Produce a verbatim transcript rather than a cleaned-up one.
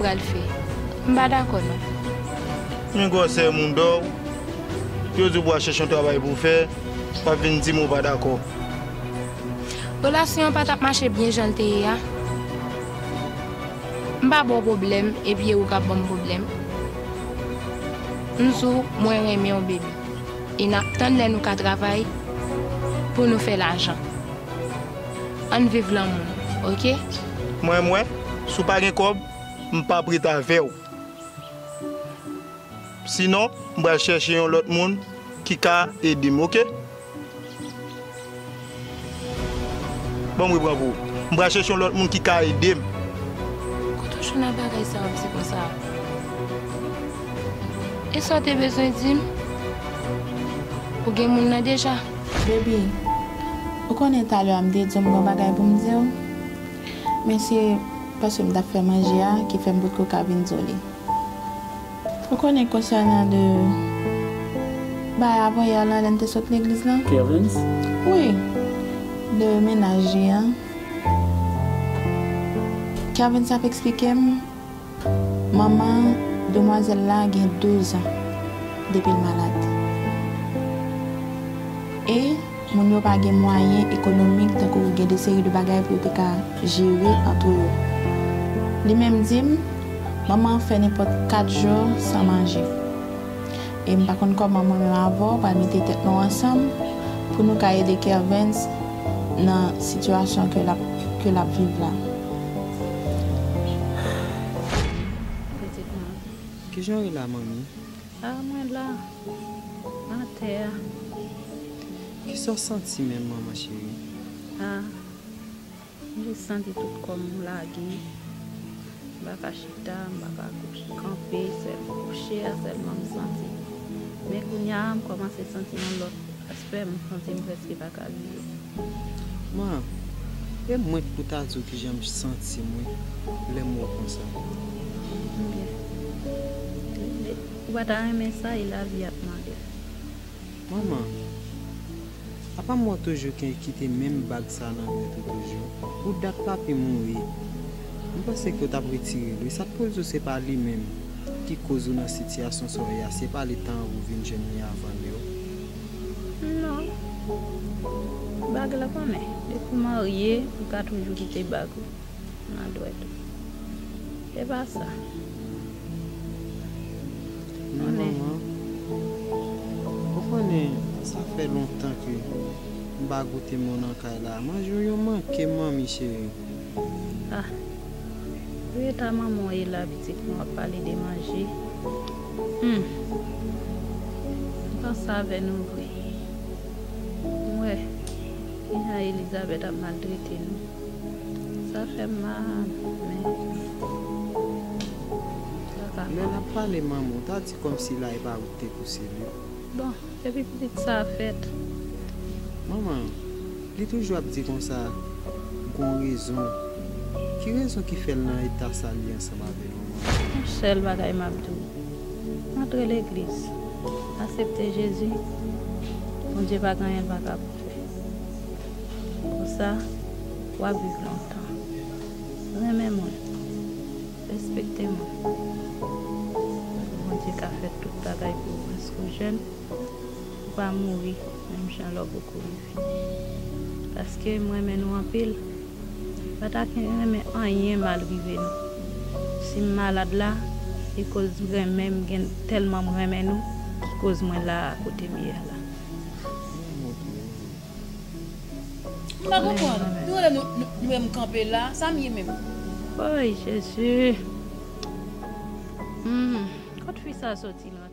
pral fè. M pa dakò non. Men gwosè moun dò w. Yo di w pral chèche yon travay pou w fè, w ap vin di m ou pa dakò. Relasyon an pa t ap mache byen jan l te ye a. M pa ba w pwoblèm, epi e ou k ap ban m pwoblèm. M di w, mwen renmen w, baby. E n ap tann lè nou ka travay pou nou fè lajan. Ann viv lanmou, oke? Mwen, mwen, si w pa gen kòb, m p ap ret avè w. Sinon, m pral chèche yon lòt moun ki ka ede m, oke? Ban m reprann pou ou. M pral chèche yon lòt moun ki ka ede m. Kote w jwenn ak bagay sa w ap di konsa? E sa w te bezwen di m? Ou gen moun nan deja? Baby, ou konnen talè a m te di w m gen yon bagay pou m di w. Men se paske m t ap fè manje a ki fè m potko ka vin di w li. Ou konnen konsènan de bagay avanyè lan lè n te sot legliz lan? Kervens? Wi, de mennaj li an. Kervens ap eksplike m, manman demwazèl la gen douz an depi l malad. E moun yo pa gen mwayen ekonomik tankou gen de seri de bagay pou yo te ka jere antre yo. Li menm di m, manman an fè nenpòt kat jou san manje. E m pa konn kòman mwen menm avè w pral mete tèt nou ansanm pou nou ka ede Kervens nan sitiyasyon ke l ap, ke l ap viv la. Pitit mwen. Kijan w ye la, manmi? A, mwen la, atè a. Kisa w santi menm, manman cheri? A, m jis santi tout kò m lage. M pa ka chita, m pa ka kouch-, kanpe, sèl kouche a sèlman m santi. Men kounye a, m kòmanse santi yon lòt aspè, m santi m prèske pa ka viv. Ma, e mwen k pou ta di w kijan m santi mwen lè m wè w konsa. Byen. Ou pa ta renmen sa, e lavi ap mande. Manman, apa m wè w toujou gen kite menm bag sa nan tèt ou toujou? Bouda t papi mouri. M panse ke w t ap retire l, wi. Sa t pou di w se pa li menm ki koz ou nan sitiyasyon sa w ye a, se pa li t anvi w vin jwenn li avan l yo? Non. Bag la konnen. Depi w marye, ou ka toujou kite bag ou nan dwèt ou. E pa sa. Men manman, ou konnen, sa fè lontan ke m pa goute men w nan kay la. Manje w yo manke m, manmi cheri. A, pou eta manman w ye la, pitit mwen, w ap pale de manje. Humm. M panse avè nou vre. M wè kijan Elizabeth ap maltrete nou. Sa fè m mal, men sa ka fèt. Lè l ap pale manman w, ta di kòmsi la e pa ou k te pouse l yo. Bon, depi pitit sa fèt. Manman, li toujou ap di konsa, gon rezon. Ki rezon ki fè l nan eta sa l ye ansanm avè w, manman? Yon sèl bagay m ap di w. Antre legliz. Aksepte Jezi. Bondye pa gen anyen l pa ka pou fè. Konsa, w ap viv lontan. Renmen moun. Respekte moun. Bondye ka fè tout bagay pou ou, paske w jèn, ou pa mouri, menm jan lè w poko rive. Paske m renmen nou anpil. Pa ta renmen anyen mal rive nou. Si m malad la, e koz renmen m gen, tèlman m renmen nou, ki koz mwen la a kote m ye a la. M pa konprann. Tou lè nou, nou, nou menm kanpe la, sa m ye menm? Woy, Jezi. Hmm, kot fi sa soti la?